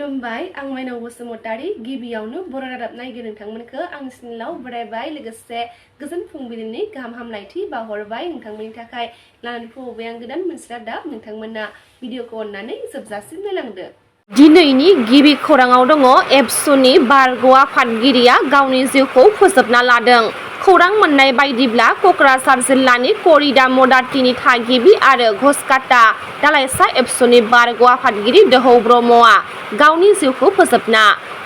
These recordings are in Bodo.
खुलुमबाय आं माइनाव बसुमतारी गिबियावनो बर' रादाब नायगिरि नोंथांमोनखौ आंनि चेनेलाव बरायबाय लोगोसे गोजोन फुंबिलिनि गाहाम हामलायथि बावहरबाय नोंथांमोननि थाखाय लानानै फैबाय आं गोदान मोनसे रादाब नोंथांमोना भिडिअखौ अननानै जोबजासिम नायलांदो। दिनैनि गिबि खौराङाव दङ एबसुनि बारग' आफादगिरिया गावनि जिउखौ फोजोबना लादों। खौरां मोननाय बायदिब्ला क'क्राझार जिल्लानि करिदा मदातिनि थागिबि आरो घसकाटा दालाइसा एबसुनि बारग' आफादगिरि दोहौ ब्रह्मआ गावनि जिउखौ फोजोबना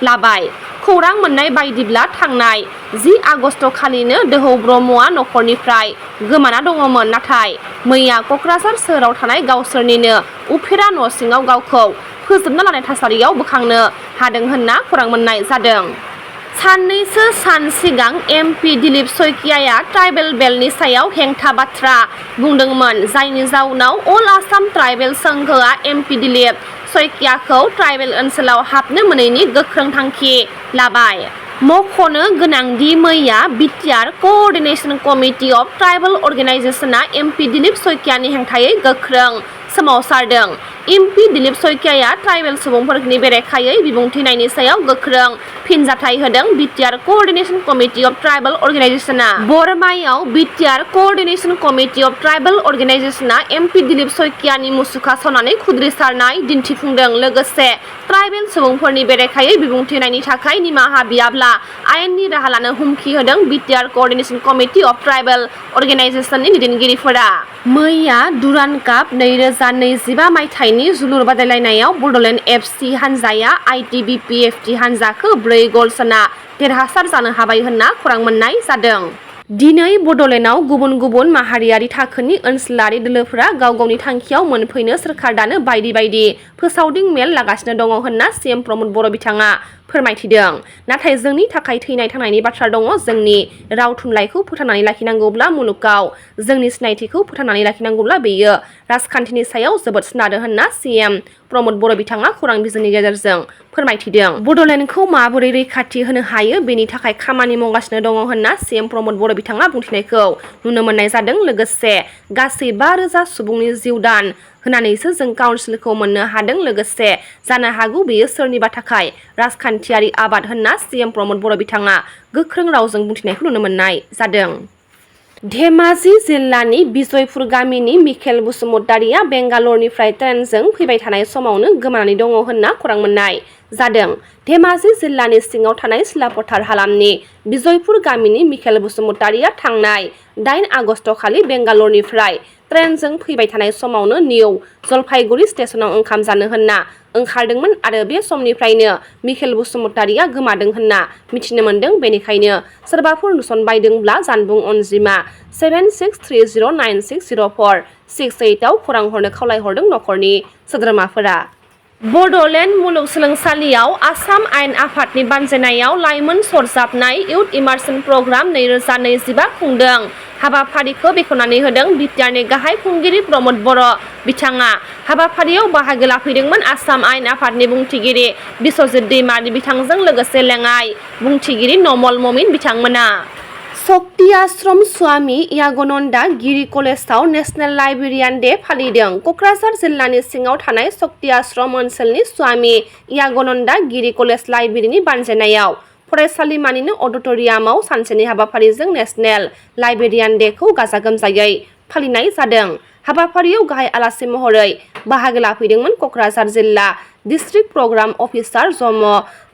लाबाय। खौरां मोननाय बायदिब्ला थांनाय 10 आगस्ट खालिनो दोहौ ब्रह्मआ नखरनिफ्राय गोमाना दङमोन, नाथाय मैया क'क्राझार सोहोराव थानाय गावसोरनिनो उफेरा न' सिङाव गावखौ फोजोबना लानाय थासारियाव बोखांनो हादों होनना खौरां मोननाय जादों। साननैसो सान सिगां MP दिलीप शइकियाया ट्राइबेल बेल्टनि सायाव हेंथा बाथ्रा बुंदोंमोन, जायनि जाउनाव अल आसाम ट्राइबेल संघआ MP दिलीप शइकियाखौ ट्राइबेल ओनसोलाव हाबनो मोनैनि गोख्रों थांखि लाबाय। मख'नो गोनांदि मैया BTR coordination committee of tribal अर्गेनाइजेशनआ MP दिलीप शइकियानि हेंथायै गोख्रों सोमावसारदों। MP दिलीप शइकियाया ट्राइबेल सुबुंफोरनि बेरेखायै बिबुंथि होनायनि सायाव गोख्रों फिनजाथाय होदों। BTR coordination committee of tribal अर्गेनाइजेशनआ बरमायाव BTR coordination committee of tribal अर्गेनाइजेशनआ MP दिलीप शइकियानि मुसुखा सावनानै खुद्रिसारनाय दिन्थिफुंदों, लोगोसे ट्राइबेल सुबुंफोरनि बेरेखायै बिबुंथि होनायनि थाखाय निमाहा बियाब्ला आयेननि राहा लानो हुमखि होदों। BTR coordination committee of tribal अर्गेनाइजेशननि दैदेनगिरिफोरा मैया दुरान्ड काप 2025 मायथाइनि जोलुर बादायलायनायाव बड'लेण्ड FC हानजाया ITBP-FT हानजाखौ 4 गल सोना देरहासार जानो हाबाय होनना खौरां मोननाय जादों। दिनै बड'लेण्डआव गुबुन गुबुन माहारियारि थाखोनि ओनसोलारि दोलोफोरा गाव गावनि थांखियाव मोनफैनो सोरखार दानो बायदि बायदि फोसावदिं मेल लागासिनो दङ होनना CM प्रमद बर' बिथाङा फोरमायथिदों। नाथाय जोंनि थाखाय थैनाय थांनायनि बाथ्रा दङ। जोंनि राव थुनलाइखौ फोथांनानै लाखिनांगौब्ला, मुलुगाव जोंनि सिनायथिखौ फोथांनानै लाखिनांगौब्ला बेयो राजखान्थिनि सायाव जोबोद सोनारो होनना CM प्रमद बर' बिथाङा खौरां बिजोंनि गेजेरजों फोरमायथिदों। बड'लेण्डखौ माबोरै रैखाथि होनो हायो बेनि थाखाय खामानि मावगासिनो दङ होनना CM प्रमद बर' बिथाङा बुंथिनायखौ नुनो मोननाय जादों। लोगोसे गासै 5,000 सुबुंनि जिउ दान होनानैसो जों काउन्सिलखौ मोननो हादों, लोगोसे जानो हागौ बेयो सोरनिबा थाखाय राजखान्थियारि आबाद होनना CM प्रमद बर' बिथाङा गोख्रों रावजों बुंथिनायखौ नुनो मोननाय जादों। धेमाजि जिल्लानि बिजयपुर गामिनि मिखेल बसुमतारिया बेंगालरनिफ्राय ट्रेनजों फैबाय थानाय समावनो गोमानानै दङ होनना खौरां मोननाय जादों। धेमाजि जिल्लानि सिङाव थानाय सिलापथार हालामनि बिजयपुर गामिनि मिखेल बसुमतारिया थांनाय 8 आगस्ट खालि बेंगालरनिफ्राय ट्रेनजों फैबाय थानाय समावनो निउ जलफाइगुरि स्टेशनाव ओंखाम जानो होनना ओंखारदोंमोन आरो बे समनिफ्रायनो मिखेल बसुमतारिया गोमादों होनना मिथिनो मोनदों। बेनिखायनो सोरबाफोर नुसनबायदोंब्ला जानबुं अनजिमा 7630960468 आव खौरां हरनो खावलायहरदों नखरनि सोद्रोमाफोरा। बड'लेण्ड मुलुगसोलोंसालियाव आसाम आयेन आफादनि बानजायनायाव लाइमोन सरजाबनाय इउथ इमार्सन प्रग्राम 2025 खुंदों। हाबाफारिखौ बेखेवनानै होदों बिटिआरनि गाहाय खुंगिरि प्रमद बर' बिथाङा। हाबाफारियाव बाहागो लाफैदोंमोन आसाम आयेन आफादनि बुंथिगिरि बिस्वजित दैमारि बिथांजों लोगोसे लेङाइ बुंथिगिरि नमल ममिन बिथांमोना। शक्ति आश्रम स्वामी यागनन्दा गिरि कलेजाव नेशनेल लाइब्रेरियान डे फालिदों। क'क्राझार जिल्लानि सिङाव थानाय शक्ति आश्रम ओनसोलनि स्वामी यागनन्दा गिरि कलेज लाइब्रेरिनि बानजायनायाव फरायसालिमानिनो अडिट'रियामाव सानसेनि हाबाफारिजों नेशनेल लाइब्रेरियान डेखौ गाजा गोमजायै फालिनाय जादों। हाबाफारियाव गाहाय आलासि महरै बाहागो लाफैदोंमोन क'क्राझार जिल्ला डिस्ट्रिक्ट प्रग्राम अफिसार जम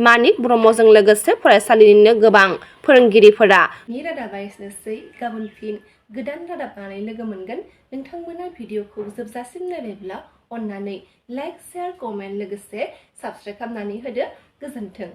मानिक ब्रह्मजों लोगोसे फरायसालिनिनो गोबां फोरोंगिरिफोरा। रादाबा एसेनोसै, गाबोन फिन गोदान रादाब लानानै लोगो मोनगोन। नोंथांमोना भिडिअखौ जोबजासिम नायबायब्ला अननानै लाइक, शेयार, कमेन्ट लोगोसे साबस्क्राइब खालामनानै होदो। गोजोन्थों।